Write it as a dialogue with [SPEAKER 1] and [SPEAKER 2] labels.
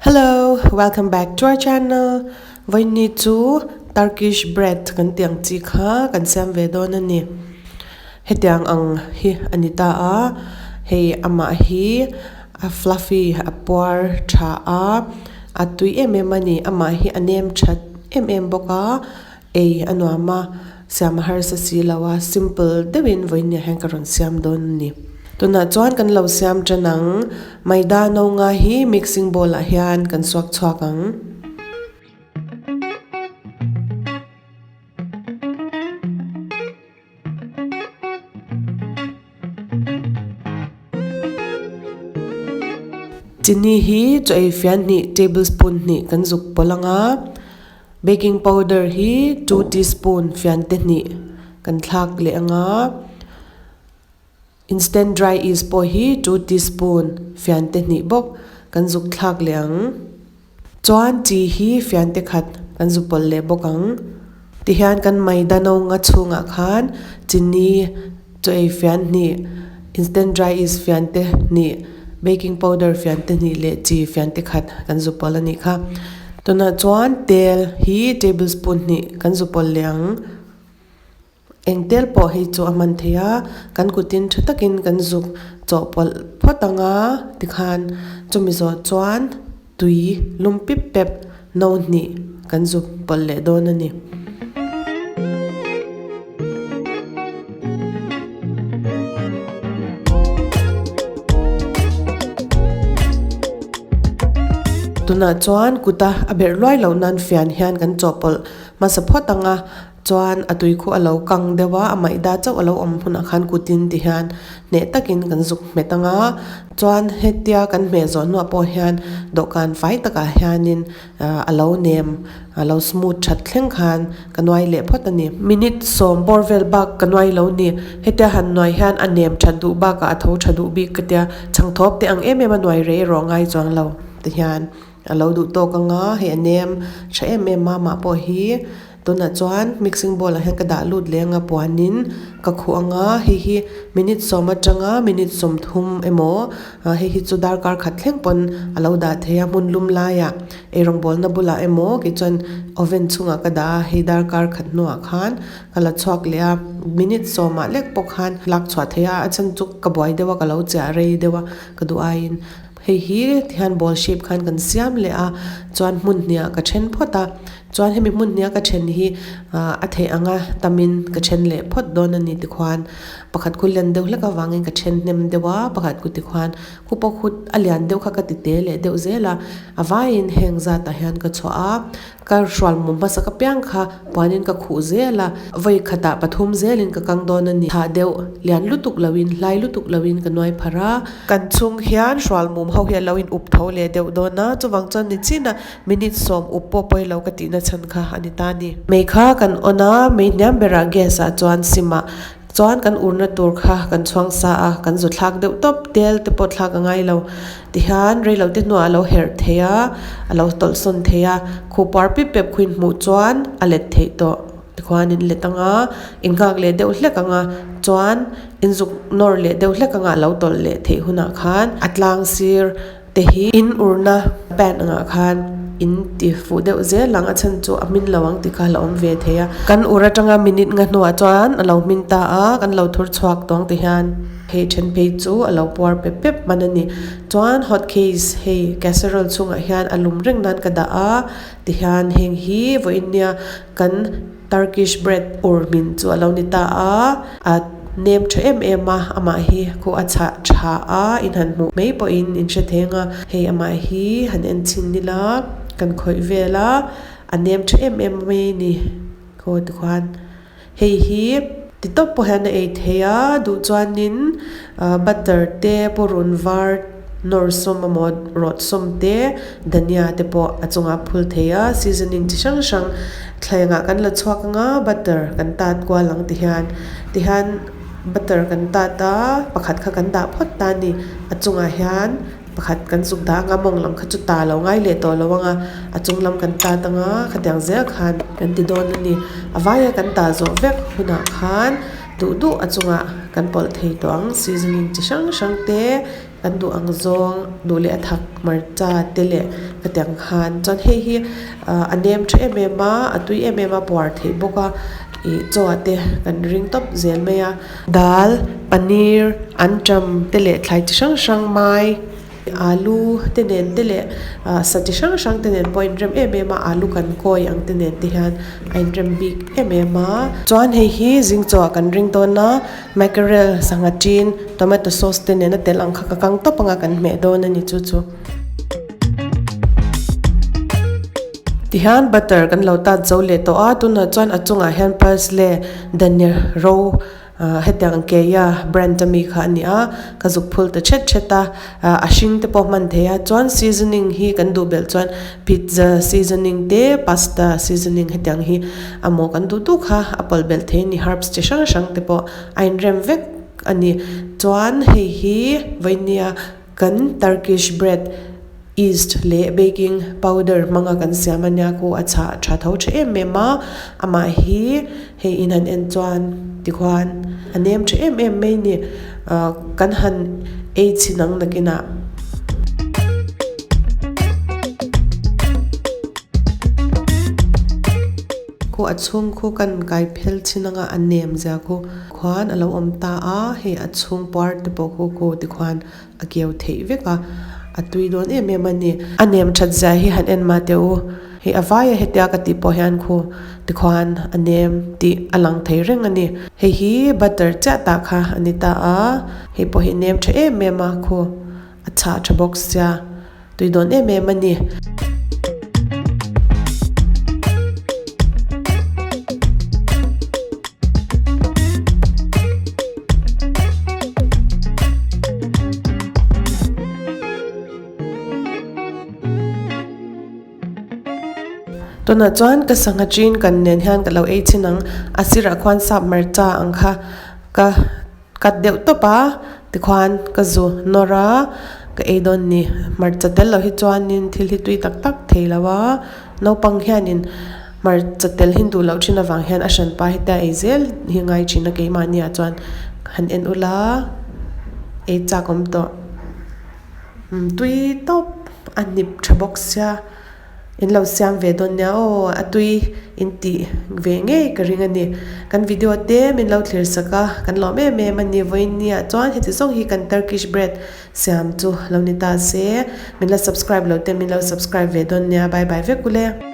[SPEAKER 1] Hello, welcome back to our channel. Vawiini chu Turkish bread kan tih ang chi kha kan siam ve dawn a ni. Hetiang ang hi a ni ta a, hei amah hi a fluffy a puar tha a, a tui em em a ni. Amah hi a nem that em em bawk a, ei a nuam a, siam a harsa si lo a, simple deuhin vawiin ah hian ka rawn siam dawn a ni. Tunah chuan kan lo siam tan ang, maida no nga hi mixing bowl ah hian kan suak chhuak ang. Chini hi chaw ei fian hnih tablespoon hnih kan zuk pawlh ang a, baking powder hi two teaspoon fian te hnih kan thlak leh ang a, instant dry yeast pawh hi two teaspoon fian te hnih bawk kan zuk thlak leh ang. Chuan chi hi fian te khat kan zu pawlh leh bawk ang. Tihian kan maida no nga chhungah khan chini chaw ei fian hnih, instant dry yeast fian te hnih, baking powder fian te hnih leh chi fian te khat kan zu pawlh a nih kha. Tunah chuan tel hi tablespoon hnih kan zu pawlh leh ang. Eng tel pawh hei chu a hman thei a, kan kutin tha takin kan zuk chawhpawlh phawt ang a tikhan chumi zawh chuan tui lum pip pep no hnih kan zuk pawlh leh dawn a ni. Tunah chuan kuta a berh luai loh nan fian hian kan chawhpawlh hmasa phawt ang a. Chuan a tui khu a lo kang deuh a, a maihda chauh a lo awm hunah khan kutin ti hian hneh takin kan zuk hmet ang a, chuan hetia kan hmeh zawh hnuah pawh hian dawhkan fai takah hianin a lo nem a lo smooth that thleng khan ka nuai leh phawt a ni. Minute sawm bawr vel bak ka nuai lo ni, hetia han nuai hian a nem that duh bakah a tho tha duh bik ka tia, chhangthawp te ang em em a nuai rei erawh ngai chuang lo ti hian a lo duh tawk ang a, hei a nem tha em em a mah pawh hi. Tunah chuan mixing bowl ah hian ka dah lut leh anga puanin ka khuh anga hei hi minute sawm atanga minute 30 emaw hei hi chu darkar khat thleng pawn a lo dah thei a hmun lum laiah eirawng bawlna bulah emaw kei chuan oven chhungah ka dah a hei darkar khat hnuah khan ka la chhuak leh a minute sawmah lek pawh khan lak chhuah theih a a chhan chu ka buai deuh a ka lo chiah rei deuh a ka duh aiin. Hei hi tihian ball shape khan kan siam leh a chuan hmun hniah ka then phawt a chuan hemi hmun hniah ka then hi ah a theih anga tamin ka then leh phawt dawn a ni tikhuan pakhat khu lian deuh hlek avangin ka then hnem deuh a pakhat khu tikhuan khu pawh khu a lian deuh kha ka ti te leh deuh zel a a vaiin heng zatah hian ka chhuah a. Ka hrual mum hmasa ka piang kha puanin ka khuh zel a, vawi khatah pathum zelin ka kang dawn a ni. Thah deuh lian lutuk loin, hlai lutuk loin ka nuai pharh a. Kan chhung hian hrual mum ho hi a lo in up tho leh deuh dawn a, chuvang chuan ni chin a minute sawm up pawh pawi lo ka tihna chhan kha a ni ta a ni. Mei kha kan on a, mei hniam berah gas ah chuan sim ah Chuan kan urna tur kha kan chhuang sa a, kan zu thlak deuh tawp, tel te pawh thlak a ngai lo. Tihian reilo te hnuah a lo herh thei a, a lo tawlhsawn thei a, khuhpuar pip pep khuin hmuh chuan a let theih tawh. Tikhuan in let ang a, in nghak leh deuh hlek ang a, chuan in zuk nawr leh deuh hlek ang a, a lo tawlh leh theih hunah khan a tlang sir te hi in urna pan angah khan in ti fuh deuh zel ang a chhan chu a hmin lo ang tih kha a la awm ve thei a. Kan ur atanga minute nga hnuah chuan a lo hmin ta a, kan lo thur chhuak tawng ti hian hei then phei chu a lo puar pep pep hman a ni. Chuan hot case hei casserole chhungah hian a lum reng nan ka dah a ti hian heng hi vawiin nia kan Turkish bread ur hmin chu a lo ni ta a, a nem tha em em a, amah hi khu a chhah tha a, in han hmuh mai pawhin in hre theng a, hei amah hi han en chhin ila kan khawih vel a, a nem tha em em mai a ni khaw tikhuan hei hi ti tawp pawh hian a ei thei a, duh chuanin butter te purun var nawr sawm emaw rawt sawm te dhania te pawh a chungah phul thei a seasoning chi hrang hrang thlengah kan la chhuak ang a butter kan tat kual ang ti hian ti hian butter kan tat a pakhat kha kan dah phawt ta a ni a chungah hian pakhat kan zuk dah ang a mawng lam kha chu ta lo ngai leh tawh lo ang a a chung lam kan tat ang a khatiang zel khan kan ti dawn a ni a vaia kan tah zawh vek hunah khan. Duh duh a chungah kan pawlh thei tawh ang seasoning chi hrang hrang te Kan duh ang zawng duh leh a thak hmarcha te leh khatiang khan chuan hei hi ah a nem tha em em a a tui em em a puar theih bawk a ih chaw ah te kan ring tawp zel mai a. Dal paneer anṭam te leh thlai chi hrang hrang mai. Alu te nen te leh ah sa chi hrang hrang te nen pawh a inrem em em a alu kan kawi ang te nen te hian a inrem bik em em a. Chuan hei hi zing chaw ah kan ring dawn a mackerel sangha tin tomato sauce te nen a tel ang kha ka kang tawp anga kan hmeh dawn a ni chu chu. Tihian butter kan lo tat zo leh tawh a tunah chuan a chungah hian parsley dhania ro. Ahh hetiang keia brand ami kha a ni a, ka zuk phul ta thet thet a, ahh a hring te pawh hman thei a, chuan seasoning hi kan duh belh chuan pizza seasoning te pasta seasoning hetiang hi a maw kan duh duh kha a pawlh belh thei a ni herbs chi hrang hrang te pawh a inrem vek a ni, chuan hei hi vawinia kan Turkish bread yeast leh baking powder hmanga kan siam a nia khu a chhah tha tho tha em em a amah hi hei in han en chuan tikhuan a nem tha em em mai a ni ah kan han ei chhin ang nakinah. Khu a chhung khu kan kai phel chhin anga a nem zia khu khuan a lo awm ta a hei a chhung puar te pawh khu khu tikhuan a keu theih vek a, a tui dawn em em a ni. A nem that zia hi han en mah teh u, hei a vaia hetia ka tih pawh hian khu tikhuan a nem tih a lang thei reng a ni. Hei hi butter chiah tah kha a ni ta a, hei pawh hi nem tha em em a khu a chhah tha bawk sia, tui dawn em em a ni. Tunah chuan ka sangha chin kan nen hian ka lo ei chhin ang a sirah khuan sap hmarcha ang kha ka cut deuh tawp a tikhuan ka zu nawr a ka ei dawn ni hmarcha tel loh hi chuanin thil hi tui tak tak thei lo a naupang hianin hmarcha tel hi duh loh thin avang hian a hranpa hetia ei zel hi ngai thin a keimahni ah chuan han en ula ei chak awm tawh tui tawp a hnip tha bawk sia. In lo siam ve dawn nia aw, a tui in tih ve ngei ka ring a ni. Kan video te min lo thlir sak a, kan lawm em em a ni. Vawinia chuan heti zawng hi kan Turkish bread siam chu lo ni ta se. Min la subscribe lo te min lo subscribe ve dawn nia. Bye bye vek ule.